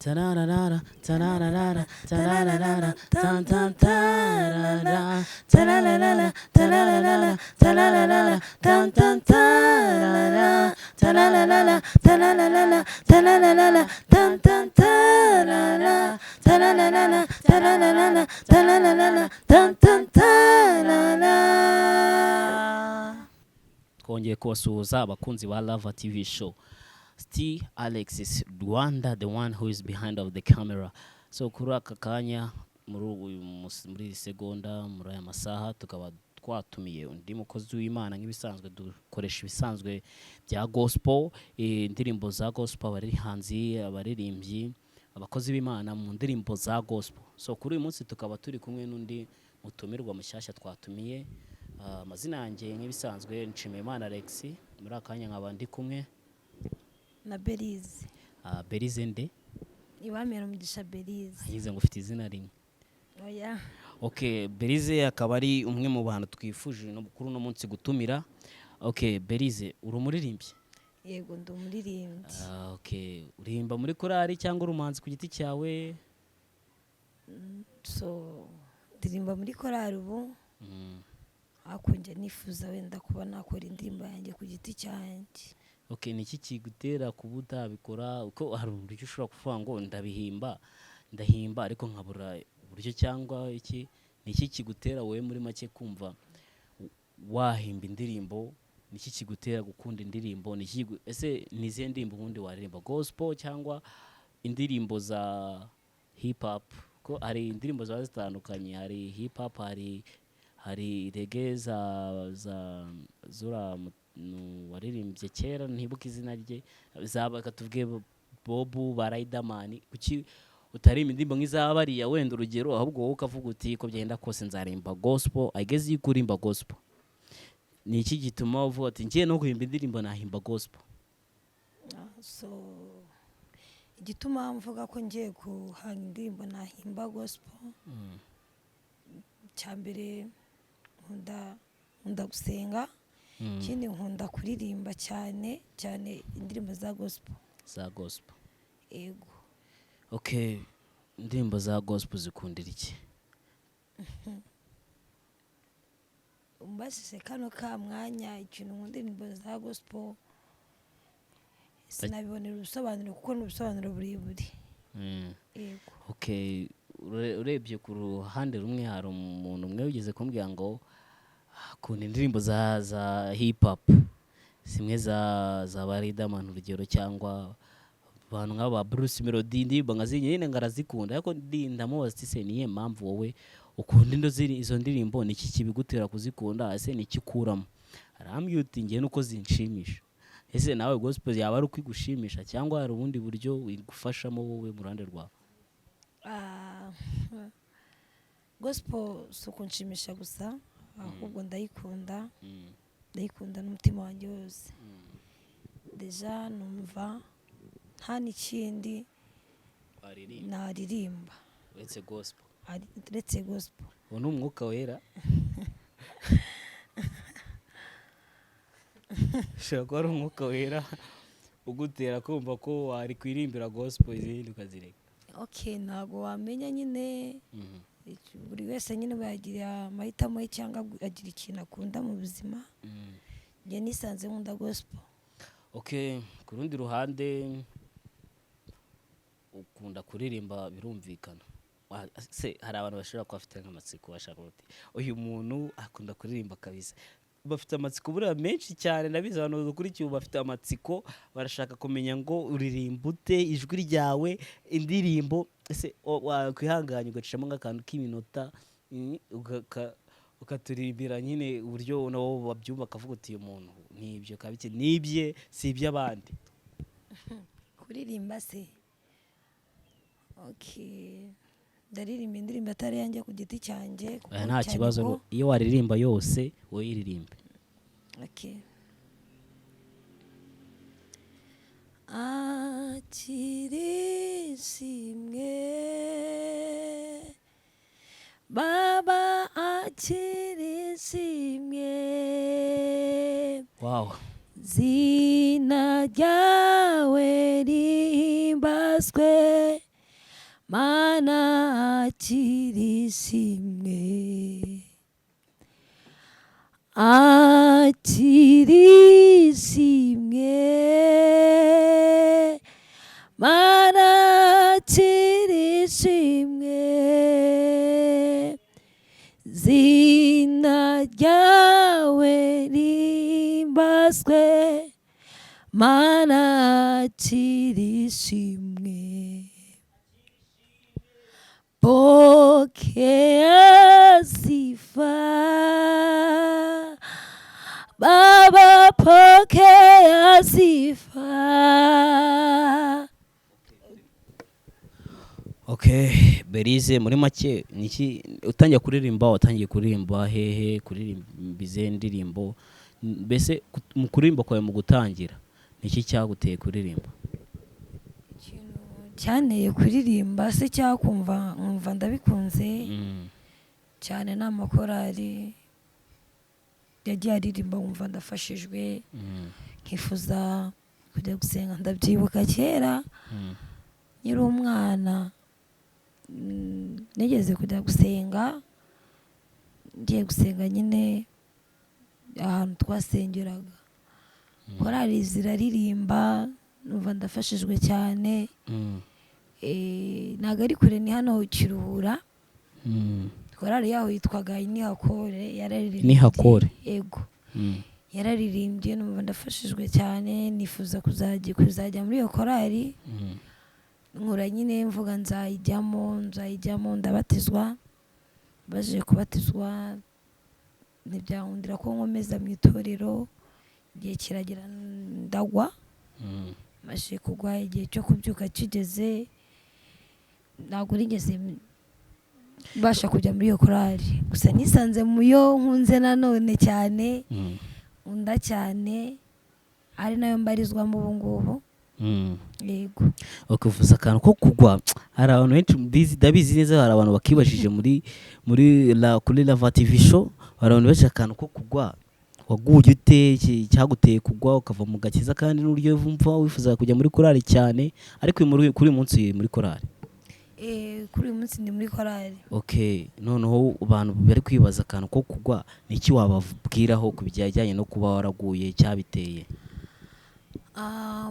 Tararara, tararara, tararara, tan tan tarara, tararara, tararara, tararara, tan tan tarara, tararara, tararara, tararara, tan tan tarara, tararara, tararara, tararara, tan tan tarara. Twongeye kubasuhuza, abakunzi ba Lava TV Show. Sti Alexis Rwanda, the one who is behind of the camera. So kuri aka kanya, muri uyu muri iyi segonda, muri aya masaha, tukaba twatumiye undi mukozi w'Imana. Nk'ibisanzwe dukoresha ibisanzwe bya gospel, indirimbo za gospel, abarihanzi, abaririmbyi, abakozi b'Imana mu ndirimbo za gospel. So kuri uyu munsi tukaba turi kumwe n'undi mutumirwa mushyashya twatumiye. Amazina yanjye nk'ibisanzwe Nshimiyimana Alex. Muri aka kanya nkaba ndi kumwe na Berize. Berize nde? Iwamera Umugisha Berize. Yize ngo ufite izina rimwe. Oya. Okay, Berize akaba ari umwe mu bantu twifuje kuri uno munsi gutumira. Okay, Berize, uri umuririmbyi? Yego, ndi umuririmbyi. Okay, uririmba muri korali cyangwa uri umuhanzi ku giti cyawe? So ndirimba muri korali ubu, ariko njya nifuza wenda kuba nakora indirimbo yanjye ku giti cyanjye. Okay, ni iki kigutera kuba utabikora? Uko hari uburyo ushobora kuvuga ngo ndabihimba, ndahimba, ariko nkabura uburyo cyangwa iki. Ni iki kigutera wowe muri make kumva wahimba indirimbo? Ni iki kigutera gukunda indirimbo? Ni iki ese ni izihe ndirimbo ubundi waririmba, gospel cyangwa indirimbo za hip hop? Ko hari indirimbo ziba zitandukanye, hari hip hop, hari reggae za zura waririmbye kera, ntibuka izina rye, zaba tuvuge Bob ba Riderman. Kuki utaririmba indirimbo nk'iza bariya wenda urugero, ahubwo wowe ukavuga uti ko byenda kose nzarimba gospel? I guess iyo urimba gospel, ni iki gituma uvuga ati ngiye no guhimba indirimbo, nahimba gospel? So igituma mvuga ko ngiye guhanga indirimbo nahimba gospel, cya mbere nkunda gusenga. Ikindi, nkunda kuririmba cyane cyane indirimbo za gospel. Za gospel? Yego. Okay, indirimbo za gospel zikundira iki? Umbajije kano ka mwanya ikintu nkunda indirimbo za gospel, sinabibonera ubusobanuro kuko ni ubusobanuro burebure. Yego. Okay, urebye ku ruhande rumwe, hari umuntu umwe wigeze kumbwira ngo akunda indirimbo za hip hop, zimwe za ba Riderman urugero, cyangwa abantu nk'aba Bruce Melody, indirimbo nka ziriya nyine ngo arazikunda. Ariko ndamubaza ati: "Se niye mpamvu wowe ukunda izo ndirimbo? Ni iki kibigutera kuzikunda? Ese ni iki ukuramo?" Arambwira uti: "Njye nuko zinshimisha." Ese nawe gospel yaba ari uko igushimisha, cyangwa hari ubundi buryo igufashamo wowe mu ruhande rwawe? Gospel si ukunshimisha gusa, ahubwo ndayikunda, ndayikunda n'umutima wanjye wose. Déjà numva nta n'ikindi naririmba uretse gospel. Uretse gospel. Uwo ni Umwuka Wera, ushobora kuba ari Umwuka Wera ugutera kumva ko warikwirimbira gospel, izindi ukazireka. Okay, ntabwo wamenya nyine. Buri wese nyine yagira amahitamo ye cyangwa agira ikintu akunda mu buzima. Njye nisanze nkunda gospel. Okay, ku rundi ruhande ukunda kuririmba, birumvikana. Se hari abantu bashobora kuba bafite nk'amatsiko, bashaka bati: "Uyu muntu akunda kuririmba kabisa." Bafite amatsiko buriya menshi cyane, ndabizi. Abantu badukurikiye ubu bafite amatsiko, barashaka kumenya ngo uririmba ute, ijwi ryawe, indirimbo. Ese wakwihanganye ugacishamo nk'akantu k'iminota, ukaturirimbira nyine, uburyo nabo babyumva bakavuga uti: "Uyu muntu nibyo kabike, nibye, si iby'abandi"? Kuririmba se? Okay, ndaririmba indirimbo atari iyanjye ku giti cyanjye kuko Oya, nta cyane kibazo. Iyo waririmba yose, wowe iririmbe. Okay. Akira ishimwe, Baba, akira ishimwe. Wow. Zina ryawe rihimbazwe. Mana akira ishimwe, akira ishimwe, Mana akira ishimwe, zina ryawe rihimbazwe, Mana akira ishimwe. Pokea sifa, Baba pokea sifa. Okay, Belyse, muri make niki utangiye kuririmba? Watangiye kuririmba hehe? Kuririmba izihe ndirimbo? Mbese mu kuririmba kwawe, mu gutangira, niki cyaguteye kuririmba? Ikintu cyanteye kuririmba se, cyakumva nkumva ndabikunze cyane, ni amakorari yagiye aririmba nkumva ndafashijwe, nkifuza kujya gusenga. Ndabyibuka kera nkiri umwana, nigeze kujya gusenga, ngiye gusenga nyine ahantu twasengeraga, korali ziraririmba numva ndafashijwe cyane. Ntabwo ari kure, ni hano Kiruhura. Korali yaho yitwaga Inihakore, yararirimbye. Inihakore? Yego. Yararirimbye numva ndafashijwe cyane, nifuza kuzajya muri iyo korali. Nkura nyine mvuga nzayijyamo, nzayijyamo. Ndabatizwa, baje kubatizwa ntibyankundira ko nkomeza mu itorero. Igihe kiragera ndagwa. Maze kugwa, igihe cyo kubyuka kigeze, ntabwo nigeze mbasha kujya muri iyo korali. Gusa nisanze mu yo nkunze nanone cyane, nkunda cyane, ari nayo mbarizwamo ubu ngubu. Yego. Bakuvuza akantu ko kugwa, hari abantu benshi ndabizi neza, hari abantu bakibajije muri kuri Lava TV show. Hari abantu benshi, akantu ko kugwa, waguye ute? Cyaguteye kugwa ukava mu gakiza, kandi n'uburyo wumva wifuza kujya muri korali cyane, ariko kuri uyu munsi uri muri korali? Kuri uyu munsi ndi muri korali. Okay, noneho abantu bari kwibaza akantu ko kugwa, ni iki wababwiraho ku bijyanye no kuba waraguye, cyabiteye?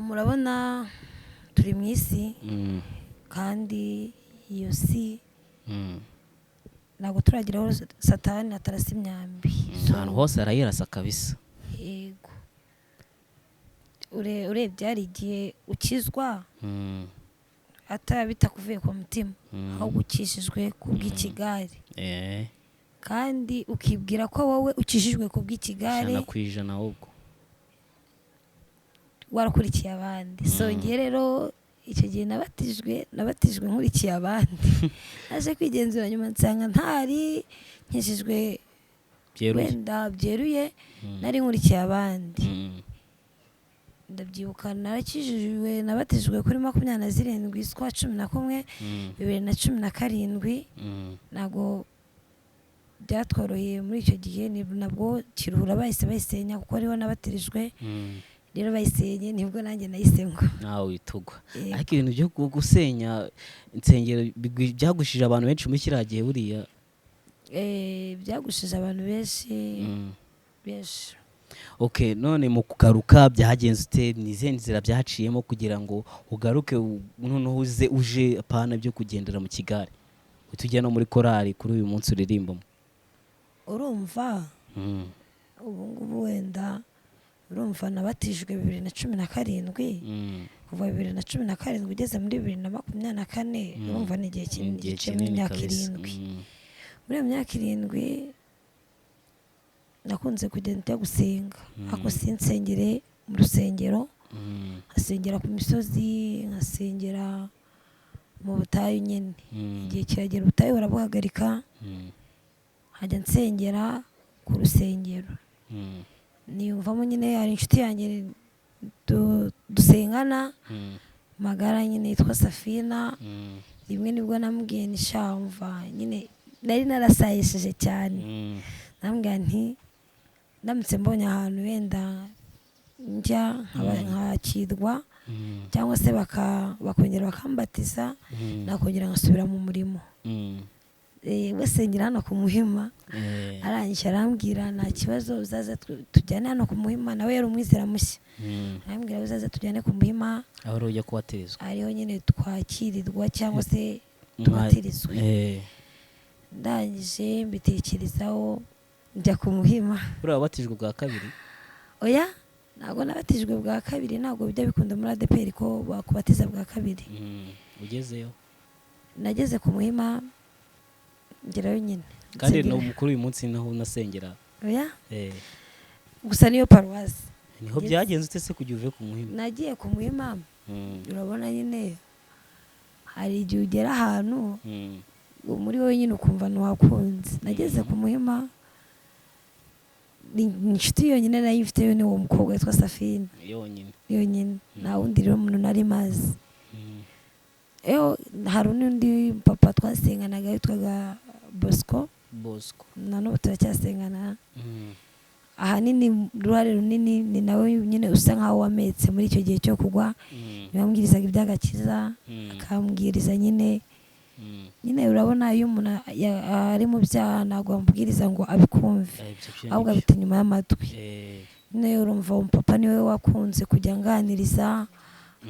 Murabona turi mu isi, kandi iyo si ntabwo turagera aho Satani atarasa imyambi. So, ahantu hose arayirasa kabisa. Yego. Urebye hari igihe ukizwa bitakuvuye ku mutima, ahubwo ukishijwe ku bw'ikigare, kandi ukibwira ko wowe ukijijwe ku bw'ikigare, 100% ahubwo. Warakurikiye abandi. So ngewe rero icyo gihe nabatijwe nkurikiye abandi. Naje kwigenzura nyuma nsanga ntari nkijijwe byeruye, wenda byeruye, nari nkurikiye abandi. Ndabyibuka narakijijwe, nabatijwe kuri 27 z'ukwa 11, 2017. Ntabwo byatworoheye muri icyo gihe, ni nabwo Kiruhura bahise bayisenya, kuko ariho nabatirijwe. Rero bayisenye nibwo nanjye nahise ngo Nawe witugwa. Yego. Ariko ibintu byo gusenya insengero byagushije abantu benshi muri kiriya gihe buriya. Byagushije abantu benshi, benshi. Okay, none mu kugaruka byagenze ute? Ni izihe nzira byaciyemo kugira ngo ugaruke, noneho uze uje apana byo kugendera mu kigare, uhite ujya no muri korali kuri uyu munsi uririmbamo? Urumva, ubu ngubu wenda urumva nabatijwe 2017. Kuva 2017 ugeze muri 2024, urumva ni igihe kinini, Igihe giciyemo kinini imyaka kabisa. 7. Muri iyo myaka 7 nakunze kugenda njya gusenga, ariko sinsengere mu rusengero, nkasengera ku misozi, nkasengera mu butayu nyine. Igihe kiragera ubutayu barabuhagarika, nkajya nsengera ku rusengero. Niyumvamo nyine, hari inshuti yanjye dusengana magara nyine yitwa Safina. Rimwe nibwo namubwiye nti sha mva nyine nari narasayishije cyane, namubwira nti ndamutse mbonye ahantu wenda njya nkakirwa. Cyangwa se bakongera bakambatiza, nakongera ngasubira mu murimo. We sengera hano ku Muhima. Arangije arambwira nta kibazo, uzaza tujyane hano ku Muhima. Nawe yari umwizera mushya. Arambwira uzaza tujyane ku Muhima, aho rero ujya kubatirizwa, ariho nyine twakirirwa cyangwa se tubatirizwe. Ndangije mbitekerezaho njya ku Muhima. Buriya wabatijwe bwa kabiri? Oya, ntabwo nabatijwe bwa kabiri, ntabwo bijya bikunda muri ADEPR ko bakubatiza bwa kabiri. Ugezeyo? Nageze ku Muhima ngerayo nyine. Kandi no kuri uyu munsi naho unasengera? Oya. Gusa niyo paruwasi. Niho byagenze ute se kugira uve ku Muhima? Nagiye ku Muhima, urabona nyine hari igihe ugera ahantu muri wowe nyine ukumva ntiwakunze. Nageze ku Muhima, inshuti yonyine nayo ifiteyo ni uwo mukobwa witwa Safina yonyine, nta wundi rero muntu nari mazi. Hari n'undi papa twasenganaga witwaga Bosco, na n'ubu turacyasengana. Ahanini uruhare runini ni nawe nyine usa nkaho wametse muri icyo gihe cyo kugwa. Yambwirizaga iby'agakiza, akambwiriza nyine nyine urabona iyo umuntu ari mu byaha ntabwo bamubwiriza ngo abikumve, ahubwo abita inyuma y'amatwi. Nyine urumva umupapa niwe wakunze kujya anganiriza,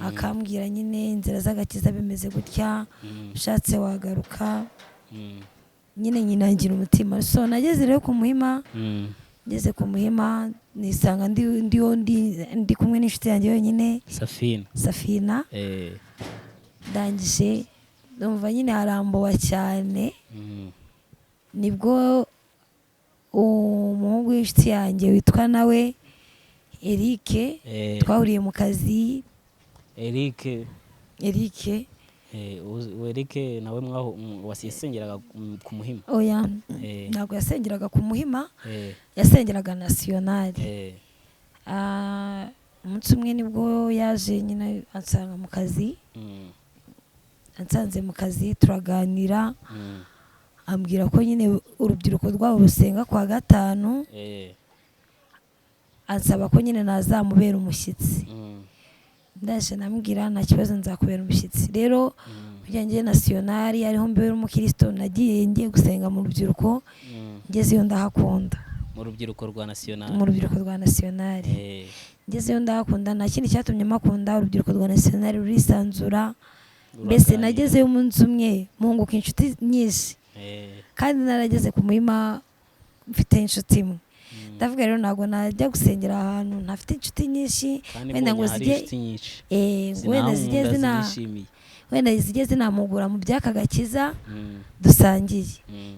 akambwira nyine inzira z'agakiza bimeze gutya, ushatse wagaruka. Nyine nyinangira umutima. So nageze rero ku Muhima, ngeze ku Muhima nisanga ndi kumwe n'inshuti yanjye yonyine Safina. Ndangije ndumva nyine harambuwa cyane. Nibwo umuhungu w'inshuti yanjye witwa nawe Eric, twahuriye mu kazi. Eric Eric nawe wasengeraga ku Muhima? Oya, ntabwo yasengeraga ku Muhima, yasengeraga Nasiyonari. Umunsi umwe nibwo yaje nyine ansanga mu kazi, ansanze mu kazi turaganira, ambwira ko nyine urubyiruko rwabo rusenga kwa gatanu, ansaba ko nyine nazamubera umushyitsi. Ndaje namubwira nta kibazo nzakubera umushyitsi. Rero kugira ngo Nasiyonari ariho mbere umukristo, nagiye ngiye gusenga mu rubyiruko, ngezeyo ndahakunda. Mu rubyiruko rwa Nasiyonari? Mu rubyiruko rwa Nasiyonari ngezeyo ndahakunda. Nta kindi cyatumye makunda urubyiruko rwa Nasiyonari, rurisanzura. Mbese nagezeyo umunsi umwe munguka inshuti nyinshi, kandi narageze ku Muhima mfite inshuti imwe. Ndavuga rero ntabwo najya gusengera ahantu ntafite inshuti nyinshi, wenda ngo zijye zinamugura mu by'aka gakiza dusangiye.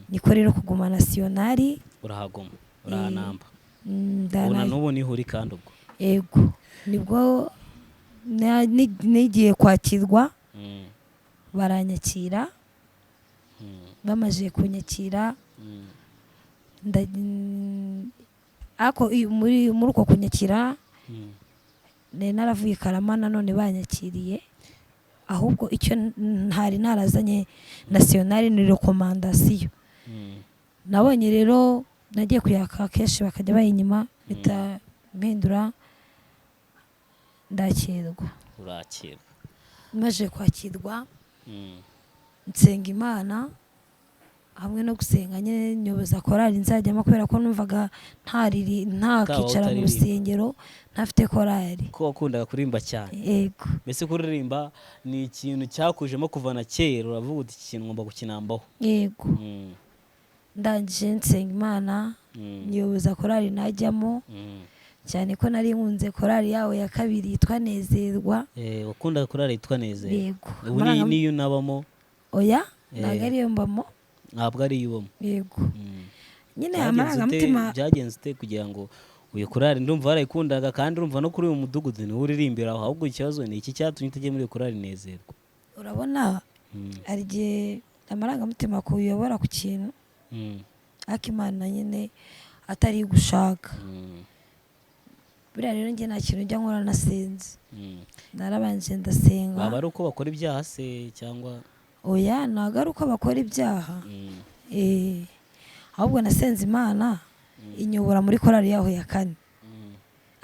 Niko rero kuguma Nasiyonari. Urahaguma, urahanamba. Ubona n'ubu niho uri kandi ubwo? Yego, nibwo nigiye kwakirwa, baranyakira. Bamaze kunyakira, ariko muri uko kunyakira naravuye Karama nanone banyakiriye, ahubwo icyo ntari narazanye Nasiyonari ni rekomandasiyo. Nabonye rero nagiye kuyaka kenshi bakajya bayinyima, mpita mpindura ndakirwa. Urakirwa. Maze kwakirwa nsenga Imana, hamwe no gusenga nyine nyoboza korali nzajyamo, kubera ko numvaga ntakicara mu rusengero ntafite korali. Ko wakundaga kuririmba cyane? Yego. Mbese kuririmba ni ikintu cyakujemo kuva na kera, uravuga uti iki kintu ngomba gukinambaho? Yego. Ndangije nsenga Imana, nyoboza korali najyamo, cyane ko nari nkunze korali yawe ya kabiri yitwa Nezerwa. Wakundaga korali yitwa Nezerwa? Yego. Ubu niyo unabamo? Oya, ntabwo ariyo mbamo. Ntabwo ari ubamo? Yego. Nyine amarangamutima. Byagenze ute kugira ngo uyu korali ndumva warayikundaga, kandi urumva no kuri uyu mudugudu niwo uririmbira aho, ahubwo ikibazo ni iki cyatumye utajya muri korali Nezerwa? Urabona hari igihe amarangamutima akuyobora ku kintu, ariko Imana nyine atari gushaka. Buriya rero njye nta kintu njya nkora nasenze, narabanje ndasenga. Baba ari uko bakora ibyaha se cyangwa? Oya, ntabwo ari uko bakora ibyaha, ahubwo nasenze Imana inyobora muri korali yaho ya kane.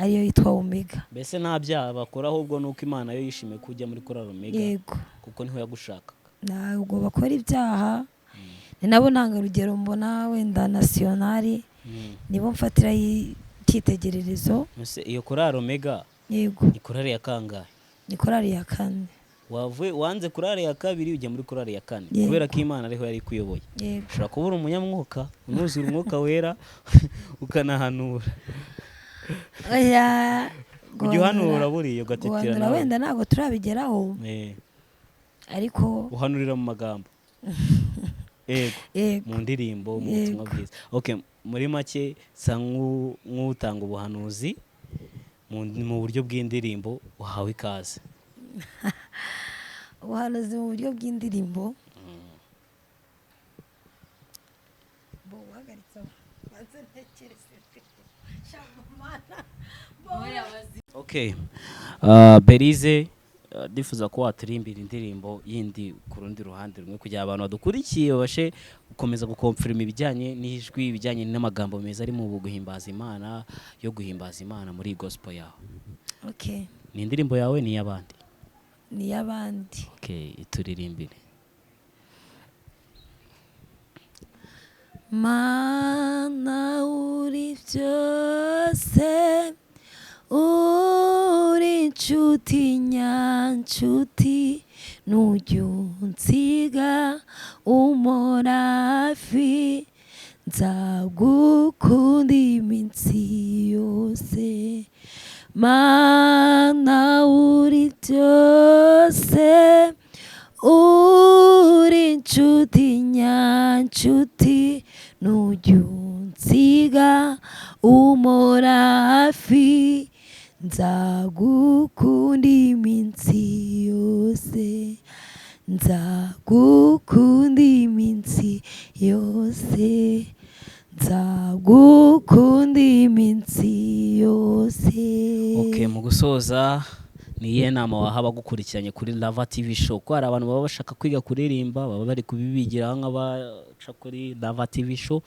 ariyo yitwa Omega. Mbese nta byaha bakora, ahubwo nuko Imana yo yishimiye ko ujya muri korali Omega. Yego. Kuko niho yagushakaga. Ntabwo bakora ibyaha, ni nabo ntangarugero mbona wenda nationale, nibo mfatira icyitegererezo. Mbese iyo korali Omega Yego. ni korali ya kangahe? Ni korali ya kane. Wavuye wanze korali ya kabiri ujya muri korali ya kane. Yego. Kubera ko Imana ariho yari ikuyoboye. Yego. Ushobora kuba uri umunyamwuka, unuzura umwuka wera, ukanahanura. Oya. Ujya uhanura buriya ugatitira Guhanura nawe? wenda ntabwo turabigeraho, ariko Uhanurira mu magambo. Yego. Yego. Mu ndirimbo, mu Yego. butumwa bwiza. Okay, muri make sa nk'utanga ubuhanuzi mu buryo bw'indirimbo, uhawe ikaze. Ubuhanuzi mu buryo bw'indirimbo, bo uhagaritse aho banze ntekereze. Okay. Berize, ndifuza ko waturimbira indirimbo yindi ku rundi ruhande rumwe, kugira abantu badukurikiye babashe gukomeza gukomfirima ibijyanye n'ijwi, ibijyanye n'amagambo meza ari mu guhimbaza Imana, yo guhimbaza Imana muri gospel yawe. Okay. Ni indirimbo yawe, ni iy'abandi? Ni iy'abandi. Okay, ituririmbire. Mana uri byose, uri inshuti nyancuti, nujya unsiga umpora hafi, nzagukunda iminsi yose. Mana uri byose, uri inshuti nyancuti, nujya unsiga umpora hafi, nzagukunda iminsi yose, nzagukunda iminsi yose, nzagukunda iminsi yose. Okay, mu gusoza, ni iyihe nama waha abagukurikiranye kuri Lava TV Show? Ko hari abantu baba bashaka kwiga kuririmba, baba bari kubibigiraho nk'abaca kuri Lava TV Show.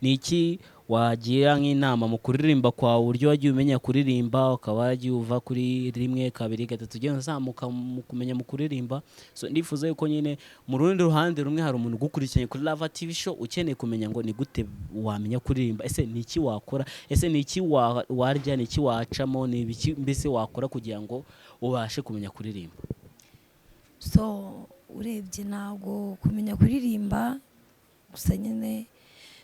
Ni iki wagira nk'inama mu kuririmba kwawe, uburyo wagiye umenya kuririmba, ukaba wagiye uva kuri rimwe, kabiri, gatatu, ugenda uzamuka mu kumenya mu kuririmba? So ndifuza yuko nyine mu rundi ruhande rumwe hari umuntu ugukurikiranye kuri Lava TV Show ukeneye kumenya ngo ni gute wamenya kuririmba, ese ni iki wakora, ese ni iki warya, ni iki wacamo, ni ibiki mbese wakora kugira ngo ubashe kumenya kuririmba? So urebye ntabwo kumenya kuririmba gusa nyine,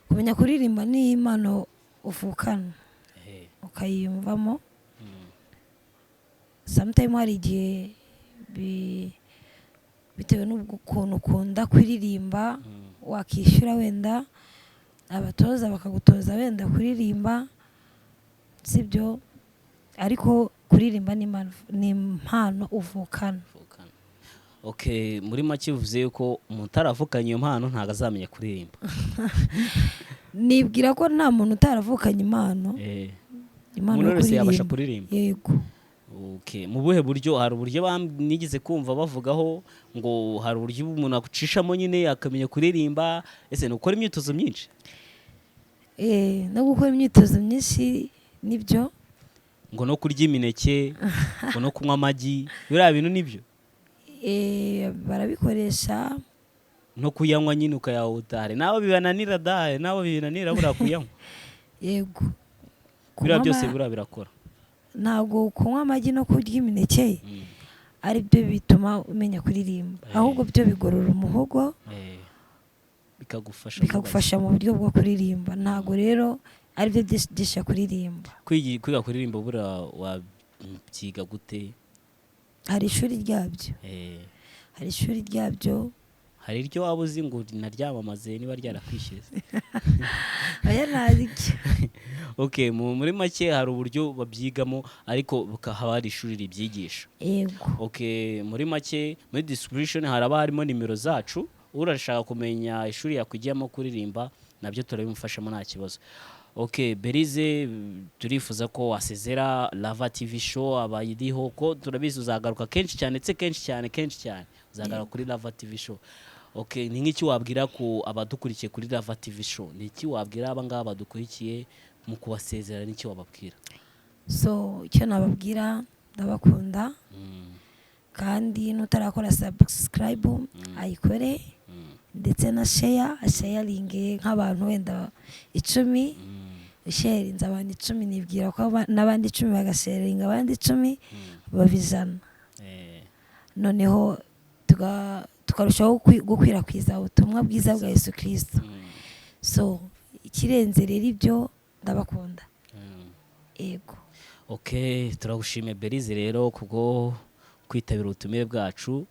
kumenya kuririmba ni impano uvukana ukayiyumvamo. Sometime hari igihe bitewe n'ukuntu ukunda kuririmba, wakishyura wenda abatoza bakagutoza wenda kuririmba, sibyo? Ariko kuririmba ni impano uvukana. Uvukana. Okay, muri make uvuze yuko umuntu utaravukanye iyo mpano ntabwo azamenya kuririmba. Nibwira ko nta muntu utaravukanye impano. Impano Umuntu yo wese yabasha kuririmba. kuririmba. Yego. Okay, mu buhe buryo? Hari uburyo nigeze kumva bavugaho ngo hari uburyo umuntu acishamo nyine akamenya kuririmba. Ese ni ukora imyitozo myinshi? No gukora imyitozo myinshi nibyo. Ngo no kurya imineke, ngo no kunywa amagi, biriya bintu nibyo? Barabikoresha. No kuyanywa nyine ukayahuta, hari n'abo bibananira da, hari n'abo binanira buriya kuyanywa. Yego. Biriya Kunywa byose buriya birakora. Ntabwo kunywa amagi no kurya imineke ari byo bituma umenya kuririmba, ahubwo byo bigorora umuhogo, Bikagufasha. bikagufasha mu buryo bwo kuririmba. Ntabwo rero ari byo byigisha kuririmba. Kwiga kuririmba buriya wabyiga gute? Hari ishuri ryabyo. Hari ishuri ryabyo. Hari iryo waba uzi ngo naryamamaze niba ryarakwishyuye? Oya, ntaryo. Okay, muri make hari uburyo babyigamo, ariko haba hari ishuri ribyigisha. Yego. Okay, muri make muri description haraba harimo nimero zacu, urashaka kumenya ishuri yakwigiramo kuririmba nabyo turabimufashamo nta kibazo. Okay, Berize, turifuza ko wasezera Lava TV Show abayiriho, ko turabizi uzagaruka kenshi cyane, ndetse kenshi cyane, kenshi cyane uzagaruka kuri Lava TV Show. Okay, ni nk'iki wabwira ku abadukurikiye kuri Lava TV Show? Ni iki wabwira aba ngaba badukurikiye mu kubasezera, n'iki wababwira? So icyo nababwira, ndabakunda, kandi n'utarakora subscribe ayikore, ndetse na share, asharinge nk'abantu wenda 10. Usharinze abantu 10, nibwira ko n'abandi 10 bagasharinga abandi 10, baba 100. Noneho tukarushaho gukwirakwiza ubutumwa bwiza bwa Yesu Kirisito. So ikirenze rero ibyo, ndabakunda. Yego. Ok, turagushimiye Belize rero kubwo kwitabira ubutumire bwacu,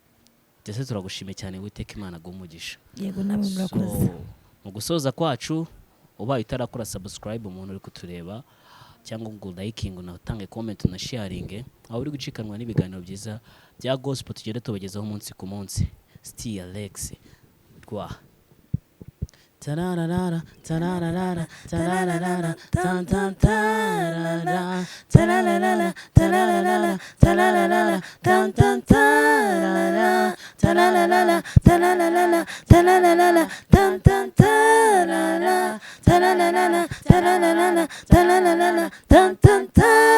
ndetse turagushimiye cyane. Witeka Imana aguhe umugisha. Yego, namwe murakoze. So, mu gusoza kwacu, ubaye utarakora subscribe, umuntu uri kutureba, cyangwa ngo liking, unatange comment, unasharinge, aho uri gucikanwa n'ibiganiro byiza bya gospel tugenda tubagezaho umunsi ku munsi. Still Alex rwa tararara tararara tararara tan tan tarara tararara tararara tararara tan tan tarara tararara tararara tararara tan tan tarara tararara tararara tararara tan tan tarara.